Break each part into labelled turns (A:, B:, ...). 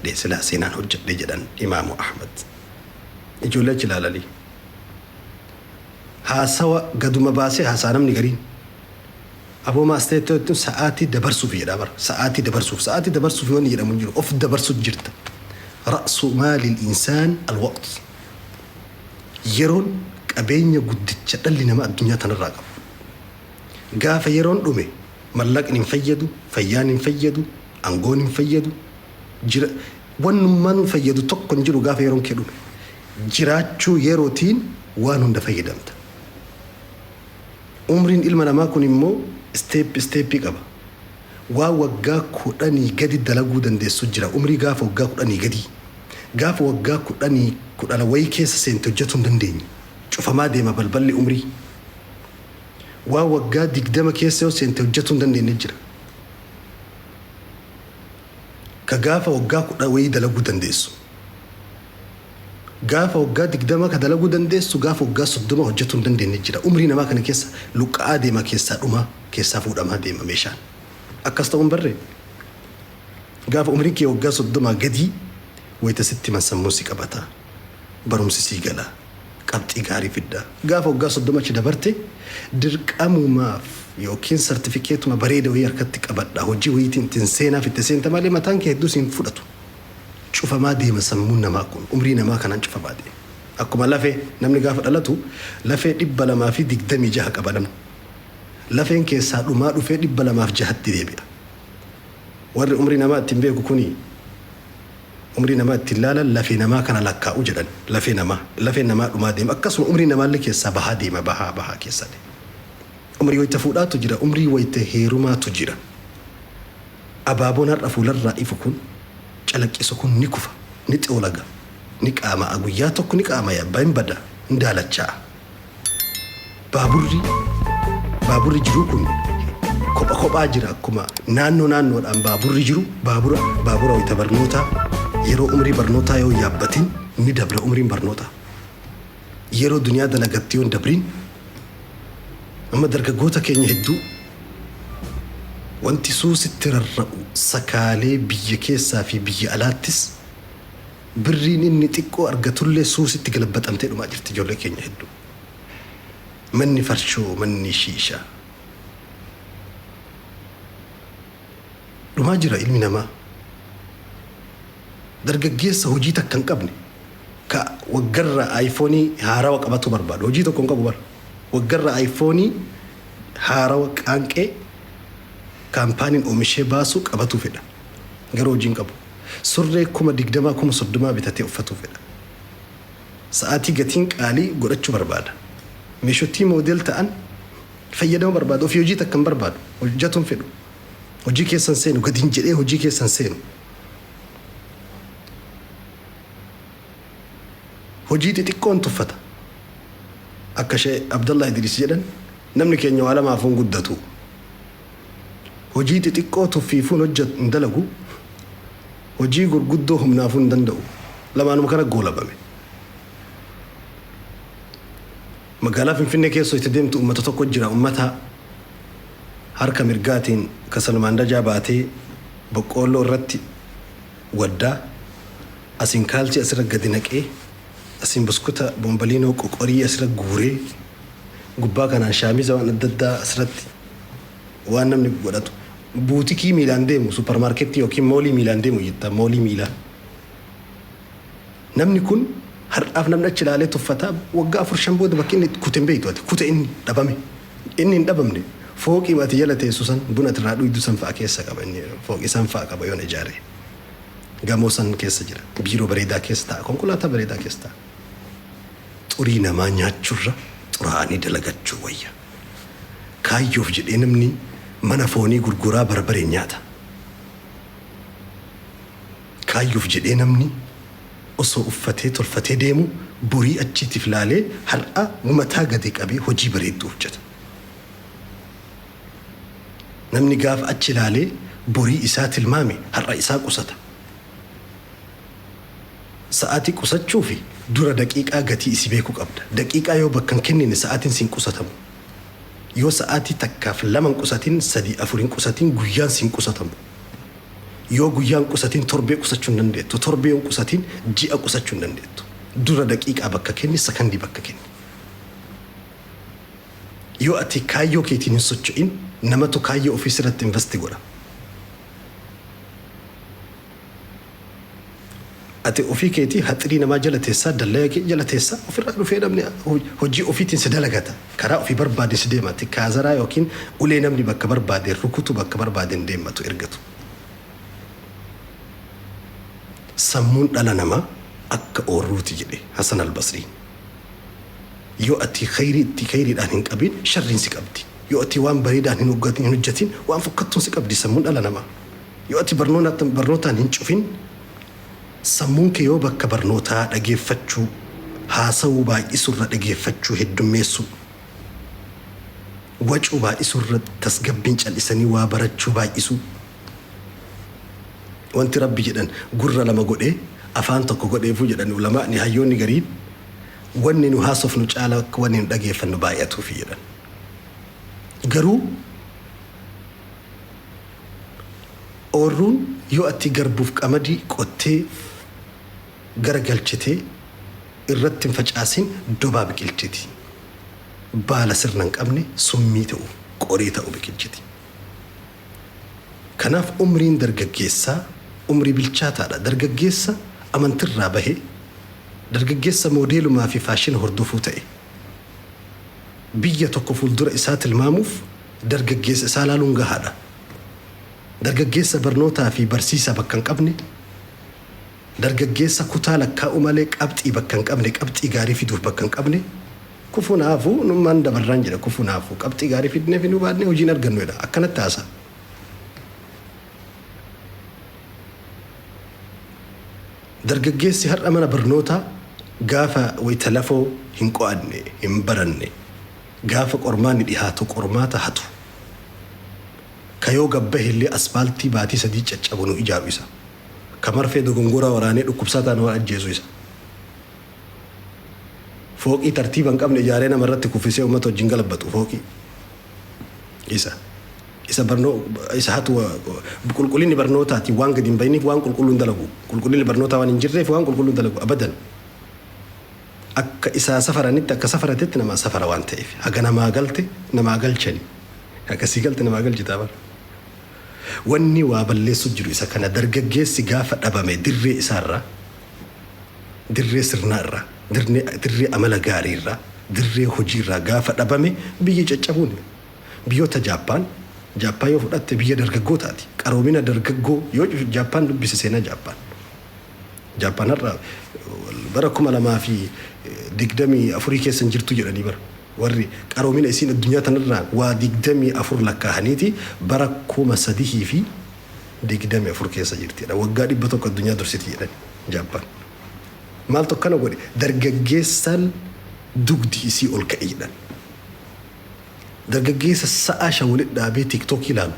A: qusadhe, silaa seenaan hojjedhe jedhan Imaamu Ahmad. Ijoollee achi ilaalanii. Haasawa gaduma baasee haasaa namni gariin. Aboo maas ta'e tun sa'aatii dabarsuuf jedha bara. Sa'aatii dabarsuuf. Sa'aatii dabarsuuf yoo inni jedhamu hin jiru. Of dabarsuuf jirta. Ra'su maalil insaan alwaqt. Yeroon qabeenya guddicha dhalli namaa addunyaa tanarraa qabu. Gaafa yeroon dhume mallaqni hin fayyadu, fayyaan hin fayyadu, angoon hin fayyadu, jira wannummaan fayyadu tokko hin jiru gaafa yeroon kee dhume. Jiraachuu yerootiin waan hunda fayyadamta. Umriin ilma namaa kun immoo step steeppii qaba. Waan waggaa kudhanii gadi dalaguu dandeessu jira. Umrii gaafa waggaa kudhanii gadii. Gaafa waggaa kudhanii kudhana wayii keessa seente hojjetuu hin dandeenye. Cufamaa deema balballi umrii. Waan waggaa 20 keessa yoo seente hojjetuu hin dandeenye jira. Ka gaafa waggaa kudha wayii dalaguu dandeessu. Gaafa waggaa 20 ka dalaguu dandeessu gaafa waggaa 30 hojjetuu hin dandeenye jira. Umrii namaa kana keessa luqqa'aa deema keessaa dhumaa keessaa fuudhamaa deema meeshaan. Akkas ta'uu hin barree? Gaafa umriin kee waggaa 30 gadii wayita sitti himan sammuun si qabata. Barumsi sii gala. Qabxii gaarii fidda. Gaafa waggaa 30 achi dabarte dirqamumaaf yookiin sartifikeetuma bareeda wayii harkatti qabadha hojii wayiitiin ittiin seenaaf itti seenta malee mataan kee hedduu siin fudhatu. Cufamaa deema sammuun namaa kun umrii namaa kanaan cufamaa deema. Akkuma lafee namni gaafa dhalatu lafee 226 qaba namni. Lafeen keessaa dhumaa dhufee 206tti deebi'a. Warri umrii namaa ittiin beeku kuni umrii namaa ittiin laalan lafee namaa kana lakkaa'u jedhan. Lafee namaa lafeen namaa dhumaa deema. Akkasuma umrii namaallee keessaa bahaa deema bahaa bahaa keessaa deema. Umrii wayita fuudhaatu jira umrii wayita heerumaatu jira. Abaaboon har'a fuularraa ifu kun calaqqisu kun ni kufa, ni xoolaga, ni qaama'a guyyaa tokko ni qaamaya, hin bada, hin daalacha'a. Baaburri baaburri jiruu kun kopha kophaa jira akkuma naannoo naannoodhaan baaburri jiru baabura baabura wayita barnootaa yeroo umrii barnootaa yoo yaabbatin ni dabra umriin barnootaa. Yeroo duniyaa dalagatti yoo hin dabrin amma dargaggoota keenya hedduu wanti suusitti rarra'u sakaalee biyya keessaa fi biyya alaattis birriin inni xiqqoo argatullee suusitti galabbaxamtee dhumaa jirti ijoollee keenya hedduu. Manni farshoo, manni shiishaa. Dhumaa jira ilmi namaa. Dargaggeessa hojii takka hin qabne ka waggarra aayifoonii haarawa qabatu barbaadu. Hojii tokko hin qabu bara. Waggarra aayifoonii haarawa qaanqee kaampaaniin oomishee baasu qabatuu fedha. Garuu hojii hin qabu. Surree 20,000 30,000 bitatee uffatuu fedha. Sa'aatii gatiin qaalii godhachuu barbaada. Meeshotii moodel ta'an fayyadama barbaada. Ofii hojii takka hin barbaadu. Hojjetuu hin fedhu. Hojii keessa hin seenu. Gadi hin jedhee hojii keessa hin seenu. Hojii xixiqqoon tuffata. Akka Shee Abdallah Idris jedhan namni keenya waa lamaafuu hin guddatu. Hojii xixiqqoo tuffiifuu hin hojjetu hin dalagu. Hojii gurguddoo humnaafuu hin danda'u. Lamaanuma kana goolabame. Magaalaa Finfinnee keessa itti deemtu uummata tokko jira. Uummata harka mirgaatiin kasalmaandajaa baatee boqqoolloo irratti waddaa asiin kaalsii asirra gadi naqee asiin buskuta bombaliinoo qoqorii asirra guuree gubbaa kanaan shaamiza waan adda addaa asirratti waan namni godhatu buutikii miilaan deemu supparmaarkeettii yookiin moolii miilaan deemu jetta moolii miilaa. Namni kun har'aaf namni achi ilaalee tuffataa waggaa afur shan booda bakki inni kute hin beektu ati kute inni dhabame inni hin dhabamne fooqii ati jala teessu san buna ati irraa dhuydu san fa'a keessa qaba inni fooqii san fa'a qaba yoon ijaare gamoo san keessa jira biiroo bareedaa keessa ta'a konkolaataa bareedaa keessa ta'a. Xurii namaa nyaachurra xuraa'anii dalagachuu wayya. Kaayyoof jedhee namni mana foonii gurguraa barbareen nyaata. Kaayyoof jedhee namni osoo uffatee tolfatee deemu borii achiitiif laalee har'a mataa gadi qabee hojii bareedduu hojjeta. Namni gaafa achi laalee borii isaa tilmaame har'a isaa qusata. Sa'aatii qusachuufi dura daqiiqaa gatii isii beekuu qabda. Daqiiqaa yoo bakka hin kennine sa'aatiin siin qusatamu. Yoo sa'aatii takkaaf lama hin qusatin sadii afur hin qusatin guyyaan siin qusatamu. Yoo guyyaan qusatiin torbee qusachuu hin dandeettu. Torbee yoo qusatiin ji'a qusachuu hin dandeettu. Dura daqiiqaa bakka kenni, sakandii bakka kenni. Yoo ati kaayyoo keetiin hin socho'in namatu kaayyoo ofii sirratti investi godha. Ati ofii keetii haxirii namaa jala teessaa, dallaya kee jala teessaa, ofirraa dhufee namni hojii ofiitiin si dalagata. Karaa ofii barbaade si deema. Ati kaazaraa yookiin ulee namni bakka barbaadeen rukutu bakka barbaadeen deemmatu ergatu. Sammuun dhala namaa akka oorruuti jedhe Hasan Albasriin. Yoo ati khayrii itti khayriidhaan hin qabin sharriin si qabdi. Yoo ati waan bareedaan hin hojjatin waan fokkattuun si qabdi sammuun dhala namaa. Yoo ati barnootaan hin cufin sammuun kee yoo bakka barnootaa dhageeffachuu, haasawuu baay'isurra dhageeffachuu heddummeessuu, wacuu baay'isurra tasgabbiin cal'isanii waa barachuu baay'isuu. Wanti Rabbi jedhan gurra lama godhee afaan tokko godheefuu jedhan ulamaa'ni hayyoonni gariin wanni nu haasofnu caala akka wanni nu dhageeffannu baay'atuufi jedhan. Garuu oorruun yoo ati garbuuf qamadii qottee gara galchitee irratti hin facaasin dobaa biqilchiti. Baala sirna hin qabne summii ta'u qorii ta'u biqilchiti. Kanaaf umriin dargaggeessaa umrii bilchaataadha. Dargaggeessa amantirraa bahe, dargaggeessa moodeelumaa fi faashina hordofuu ta'e. Biyya tokko fuuldura isaa tilmaamuuf dargaggeessa isaa laaluun gahaadha. Dargaggeessa barnootaa fi barsiisaa bakka hin qabne, dargaggeessa kutaa lakkaa'uu malee qabxii bakka hin qabne, qabxii gaarii fiduuf bakka hin qabne, kufuun haa hafu nummaan dabarraan jedha kufuun haa hafu qabxii gaarii fidnee fiduu baannee hojii hin argannu jedha akkanatti haasa'a. Dargaggeessi har'a mana barnootaa gaafa wayita lafoo hin qo'anne, hin baranne, gaafa qormaanni dhihaatu qormaata hatu, ka yoo gad bahe illee aspaaltii baatii sadii caccabu nu ijaaru isa. Ka marfee dogongoraa waraanee dhukkubsataa nama ajjeesu isa. Fooqii tartiiba hin qabne ijaaree nama irratti kuffisee uummata wajjin galabbatu fooqii isa. Isa barnoo isa hatu qulqullinni barnootaatiin waan gadi hin bahiniif waan qulqulluu hin dalagu. Qulqullinni barnootaa waan hin jirreef waan qulqulluu hin dalagu abadan. Akka isaa safaranitti akka safaratetti namaa safara waan ta'eef haga namaa galte namaa galchani. Haga sii galte namaa galchitaa bara. Wanni waa balleessu jiru isa kana dargaggeessi gaafa dhabame dirree isaarraa dirree sirnaa irraa, dirree amala gaarii irraa, dirree hojii irraa gaafa dhabame biyyi caccabuun biyyoota Jaappaan, Jaappaan yoo fudhatte biyya dargaggootaati. Qaroomina dargaggoo yoo Jaappaan dubbise seenaa Jaappaan. Jaappaan har'a bara 2024 keessa hin jirtu jedhanii bara. Warri qaroomina isiin addunyaa tanarraa waa 24 lakkaahaniiti bara 3024 keessa jirti jedha. Waggaa 100 addunyaa dursiti jedhani Jaappaan. Maaltu akkana godhe? Dargaggeessaan dugdi isii ol ka'e jedhan. Dargaggeessa sa'aa shan walitti dhaabee tiiktookii laalu,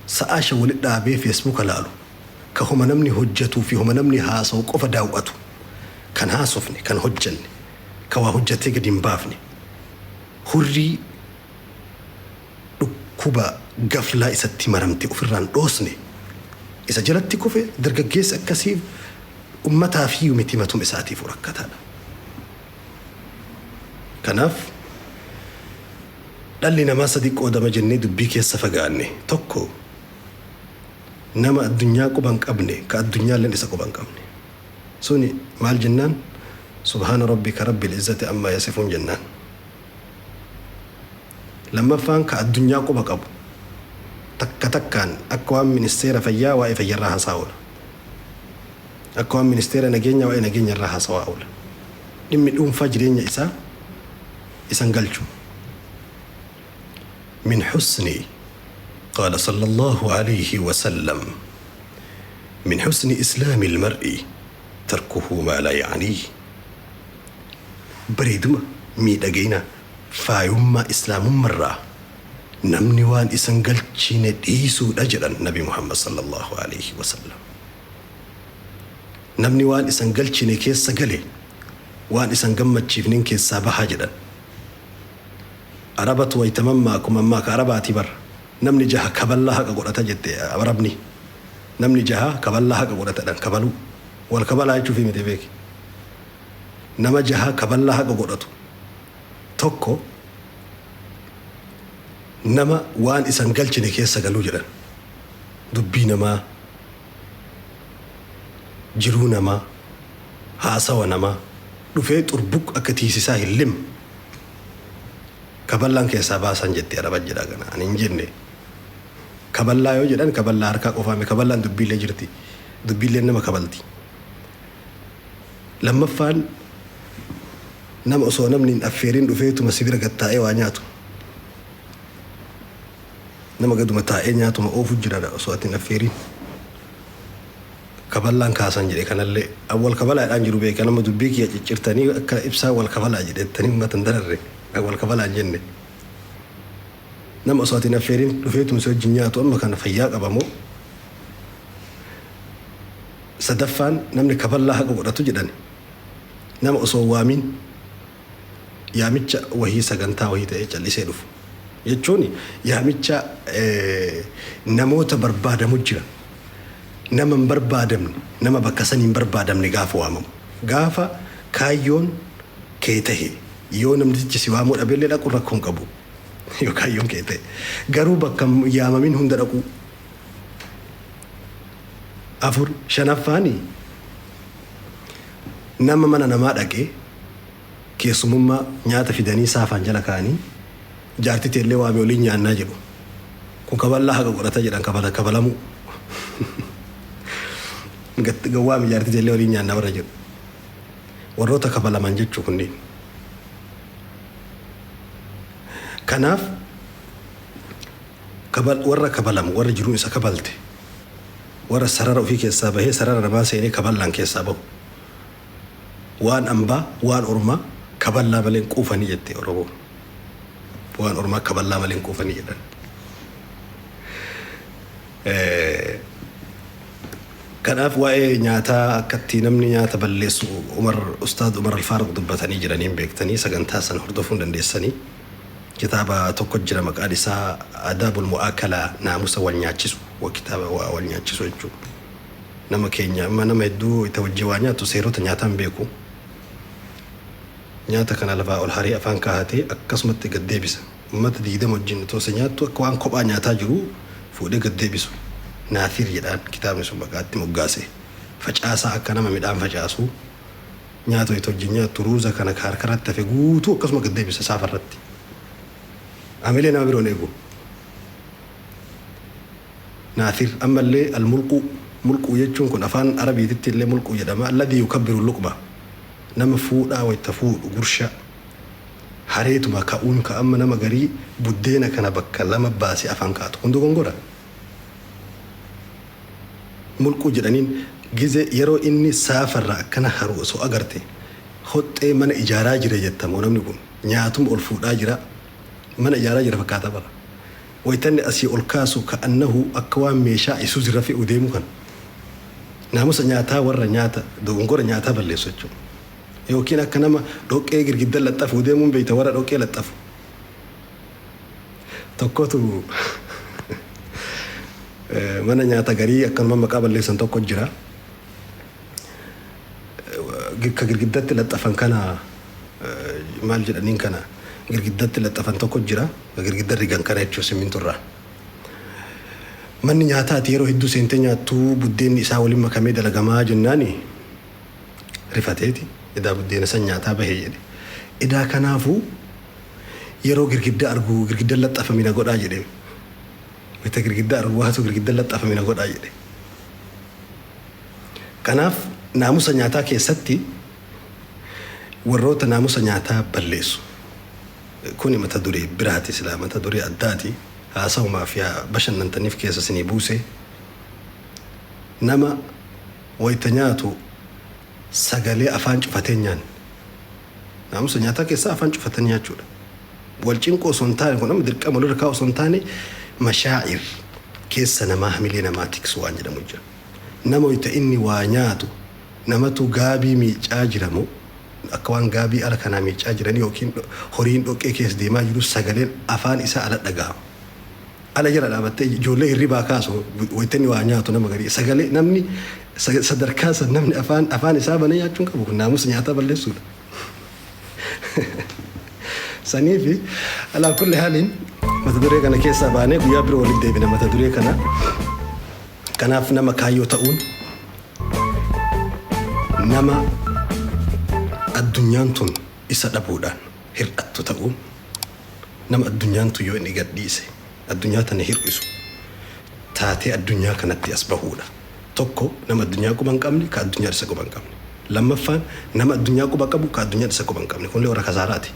A: sa'aa shan walitti dhaabee feesbuuka laalu, ka homa namni hojjatuu fi homa namni haasawu qofa daaw'atu, kan haasofne, kan hojjanne, ka waa hojjatee gadi hin baafne, hurrii dhukkuba gaflaa isatti maramte ofirraa hin dhoosne, isa jalatti kufe dargaggeessi akkasii ummataafiyyuu miti matuma isaatiifuu rakkataadha. Kanaaf dhalli namaa sadi qoodama jennee dubbii keessa fagaanne. Tokko nama addunyaa quba hin qabne ka addunyaalleen isa quba hin qabne. Suni maal jennaan subhaana rabbika rabbil izzati ammaa yasifuun jennaan. Lammaffaan ka addunyaa quba qabu takka takkaan akka waan ministeera fayyaa waa'ee fayyarraa haasaa oola. Akka waan ministeera nageenyaa waa'ee nageenyarraa haasawaa oola. Dhimmi dhuunfaa jireenya isaa isan galchu. Min husni qaala sallallahu alayhi wa sallam min husni islaami almar'i tarkuhu maa laa ya'niih. Bareeduma, miidhagina, faayummaa islaamummarraa namni waan isan galchine dhiisuudha jedhan Nabi Muhammad sallallahu alayhi wa sallam. Namni waan isan galchine keessa gale waan isan gammachiifnen keessaa bahaa jedhan. Arabatu wayta mammaaku mammaaka Arabaatii bar. Namni jaha kaballaa haqa godhata jette Arabni. Namni jaha kaballaa haqa godhatadhaan kabaluu. Wal kabalaa jechuuf miti beeki. Nama jaha kaballaa haqa godhatu. Tokko, nama waan isan galchine keessa galuu jedhan. Dubbii namaa, jiruu namaa, haasawa namaa dhufee xurbuq akka tiisisaa hin lim. Kaballaan keessaa baasan jettee araba jedha kana ani hin jenne. Kaballaa yoo jedhan kaballaa harkaa qofaame, kaballaan dubbiillee jirti. Dubbiillee nama kabalti. Lammaffaan, nama osoo namni hin affeerin dhufeetuma si bira gad taa'ee waa nyaatu. Nama gaduma taa'ee nyaatuma oofu jira osoo ati hin affeerin. Kaballaan kaasan jedhe kanallee. Wal kabalaadhaan jiru beeka, nama dubbii kiyya ciccirtanii akka ibsaa wal kabalaa jedhettanii uummata hin dararre. Wal kabalaa hin jenne. Nama osoo ati hin affeerin dhufeetuma si wajjin nyaatu, amma kana fayyaa qaba moo? Sadaffaan, namni kaballaa haqa godhatu jedhan, nama osoo waamin yaamicha wahii, sagantaa wahii ta'ee callisee dhufu. Jechuun yaamicha namoota barbaadamu jira. Nama hin barbaadamne, nama bakka sanii hin barbaadamne gaafa waamamu. Gaafa kaayyoon kee tahe, yoo namtichi si waamuu dhabeellee dhaqu rakkoo hin qabu. Yoo kaayyoon kee ta'e. Garuu bakka yaamamin hunda dhaquu. Afur, shanaffaani, nama mana namaa dhaqee keessumummaa nyaata fidanii saafaan jala kaa'anii, jaartii teellee waamee waliin nyaannaa jedhu. Kun kaballaa haqa godhata jedhan, kabala kabalamuu. Waami jaartii teellee waliin nyaannaa warra jedhu. Warroota kabalaman jechuu kunniin. Kanaaf warra kabalamu, warra jiruun isa kabalte, warra sarara ofii keessaa bahee sarara namaa seenee kaballaan keessaa bahu. Waan ambaa, waan ormaa kaballaa malee hin quufanii jette Oromoon. Waan ormaa kaballaa malee hin quufanii jedhan. Kanaaf waa'ee nyaataa, akkatti namni nyaata balleessu, Umar, Ustaad Umar Alfaaruq dubbatanii jiraniin beektanii sagantaa sana hordofuu hin dandeessanii. Kitaaba tokko jira, maqaan isaa Adaabul Mu'aakalaa, naamusa wal nyaachisu, kitaaba wal nyaachisu jechuudha. Nama keenya amma nama hedduu itti wajjin waa nyaatu seerota nyaataa hin beeku. Nyaata kana lafaa ol haree afaan kaahatee akkasumatti gad deebisa. Uummata 20 wajjin otoo isa nyaattu akka waan kophaa nyaataa jiru fuudhee gad deebisu. Naafir jedhaan kitaabni sun maqaatti moggaase. Facaasaa, akka nama midhaan facaasu nyaata itti wajjin nyaattu ruuza kana ka harkarratti hafe guutuu akkasuma gad deebisa saafarratti. Amilee nama biroon eegu. Naafir ammallee al-mulquu. Mulquu jechuun kun afaan Arabiititti illee mulquu jedhama. Alladii yukabbiru luqma. Nama fuudhaa wayita fuudhu gursha hareetuma ka'uun ka amma nama garii buddeena kana bakka lama baasee afaan kaa'atu. Kun dogongora. Mulquu jedhaniin gize yeroo inni saafarraa akkana haru osoo agarte, hoxxee mana ijaaraa jira jettamoo, namni kun nyaatuma ol fuudhaa jira, mana ijaaraa jira fakkaata bara. Wayitanni asii ol kaasu ka'annahu akka waan meeshaa Isuzu irra fe'u deemu kana. Naamusa nyaataa, warra nyaata dogongora nyaataa balleessu jechuudha. Yookiin akka nama dhoqqee girgidda laxxafuu deemuun beekta, warra dhoqqee laxxafu. Tokkotu mana nyaata garii akkanuma maqaa balleessan tokko jira. Ka girgiddatti laxxafan kana maal jedhaniin, kana girgiddatti laxxafan tokko jira. Ka girgidda rigan kana jechuun simminturraa. Manni nyaataati yeroo hedduu seentee nyaattu buddeenni isaa waliin makamee dalagamaa jennaani rifateeti edaa buddeena san nyaataa bahee jedhe. Edaa kanaafuu yeroo girgidda argu girgidda laxxafamina godhaa jedhe. Wayita girgidda argu waatu girgidda laxxafamina godhaa jedhe. Kanaaf naamusa nyaataa keessatti warroota naamusa nyaataa balleessu. Kuni mata duree biraati, silaa mata duree addaati. Haasa'umaaf yaa bashannantaniif keessa isinii buuse. Nama wayita nyaatu sagalee afaan cufatee nyaanne. Naamusa nyaataa keessaa afaan cufatanii nyaachuudha. Wal cinquu osoo hin taane, kun amma dirqama walirra kaa'u osoo hin taane, mashaa'ir keessa namaa, hamilee namaa tiksu waan jedhamu jira. Nama wayita inni waa nyaatu namatu gaabii miicaa jira moo, akka waan gaabii ala kanaa miicaa jiranii yookiin horiin dhoqqee keessa deemaa jiru sagaleen afaan isaa ala dhagahama. Ala jala dhaabattee ijoollee hirribaa kaasu wayita inni waa nyaatu nama garii sagalee namni sadarkaa san namni afaan afaan isaa banee nyaachuu hin qabu kun naamusa nyaataa balleessuudha. Saniifi alaa kulli haaliin mata duree kana keessaa baanee guyyaa biroo walitti deebina mata duree kana. Kanaaf nama kaayyoo ta'uun nama addunyaan tun isa dhabuudhaan hir'attu ta'uun nama addunyaan tun yoo inni gad dhiise addunyaa tana hir'isu taatee addunyaa kanatti as bahuudha. Tokko nama addunyaa quba hin qabne ka addunyaan isa quba hin qabne. Lammaffaan nama addunyaa quba qabu ka addunyaan isa quba hin qabne. Kunillee warra kasaaraati.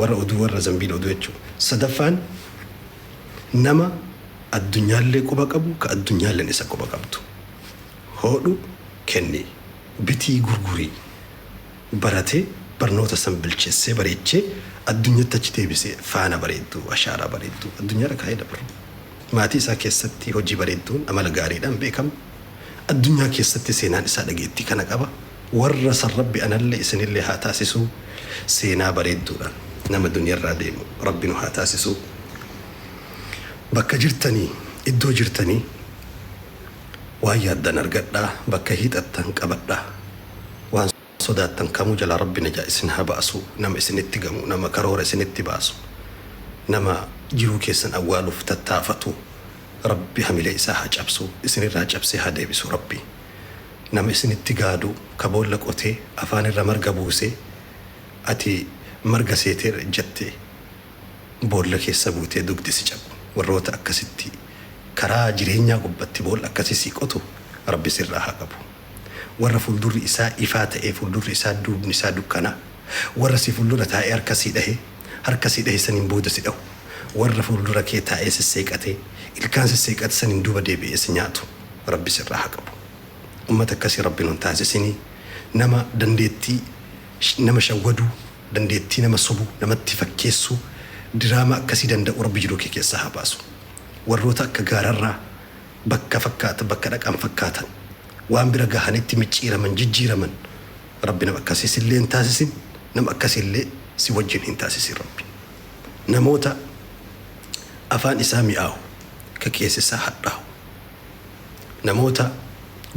A: Warra oduu warra zambiil oduu jechuudha. Sadaffaan nama addunyaallee quba qabu ka addunyaalleen isa quba qabdu. Hoodhu kenni. Bitii gurgurii. Baratee barnoota san bilcheessee bareechee addunyatti achi deebisee faana bareedduu, ashaaraa bareedduu addunyaarra kaa'ee dabra. Maatii isaa keessatti hojii bareedduun, amala gaariidhaan beekama. Addunyaa keessatti seenaan isaa dhageettii kana qaba. Warra san Rabbi anallee isinillee haa taasisu. Seenaa bareedduudhaan nama duniyarraa deemu Rabbi nu haa taasisu. Bakka jirtanii, iddoo jirtanii waan yaaddan argadhaa, bakka hiixattan qabadhaa. Waan sodaattan kamuu jalaa Rabbi najaa isin haa baasu. Nama isinitti gamu, nama karoora isinitti baasu, nama jiruu keessan awwaaluuf tattaafatu Rabbi hamilee isaa haa cabsu, isinirraa cabsee haa deebisu Rabbi. Nama isinitti gaadu, ka boolla qotee afaan irra marga buusee, ati marga seetee irra ejjattee boolla keessa buutee dugdi si cabu. Warroota akkasitti karaa jireenyaa gubbatti boolla akkasii sii qotu Rabbi sirraa haa qabu. Warra fuuldurri isaa ifaa ta'ee fuuldurri isaa duubni isaa dukkana. Warra si fuuldura taa'ee harka sii dhahe, harka sii dhahe saniin booda si dhahu. Warra fuuldura kee taa'ee sisseeqatee, ilkaan sisseeqate saniin duuba deebi'ee si nyaatu Rabbi sirraa haa qabu. Ummata akkasii Rabbi nun taasisinii. Nama dandeettii nama shawwaduu, dandeettii nama sobuu, namatti fakkeessuu, diraamaa akkasii danda'u Rabbi jiruu kee keessaa haa baasu. Warroota akka gaararraa bakka fakkaata bakka dhaqan fakkaatan waan bira gahanitti micciiraman jijjiiraman Rabbi nama akkasii sillee hin taasisin nama akkasiillee si wajjin hin taasisin Rabbi. Namoota afaan isaa mi'aahu ka keessi isaa hadhaahu namoota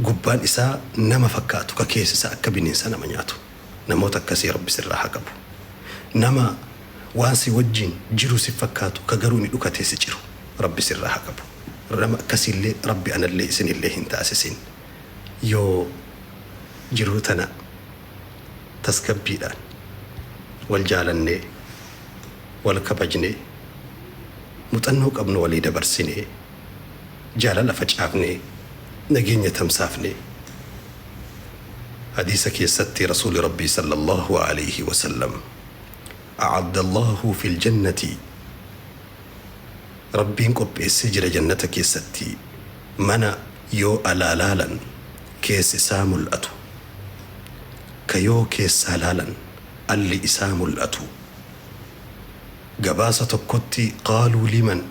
A: gubbaan isaa nama fakkaatu ka keessi isaa akka bineensa nama nyaatu namoota akkasii Rabbi sirraa haa qabu. Nama waan si wajjin jiru si fakkaatu ka garuu inni dhukatee si ciru Rabbi sirraa haa qabu. Nama akkasiillee Rabbi anallee isinillee hin taasisin. Yoo jiruu tana tasgabbiidhaan wal jaalannee, wal kabajnee, muxannoo qabnu walii dabarsinee, jaalala facaafnee, nageenya tamsaafnee, Hadiisa keessatti Rasuulli Rabbii sallallaahu aleyhi wa sallam, A'addallaahu fil jannati, Rabbiin qopheessee jira jannata keessatti mana yoo alaa laalan keessi isaa mul'atu, ka yoo keessaa laalan alli isaa mul'atu. Gabaasa tokkotti qaaluu liman?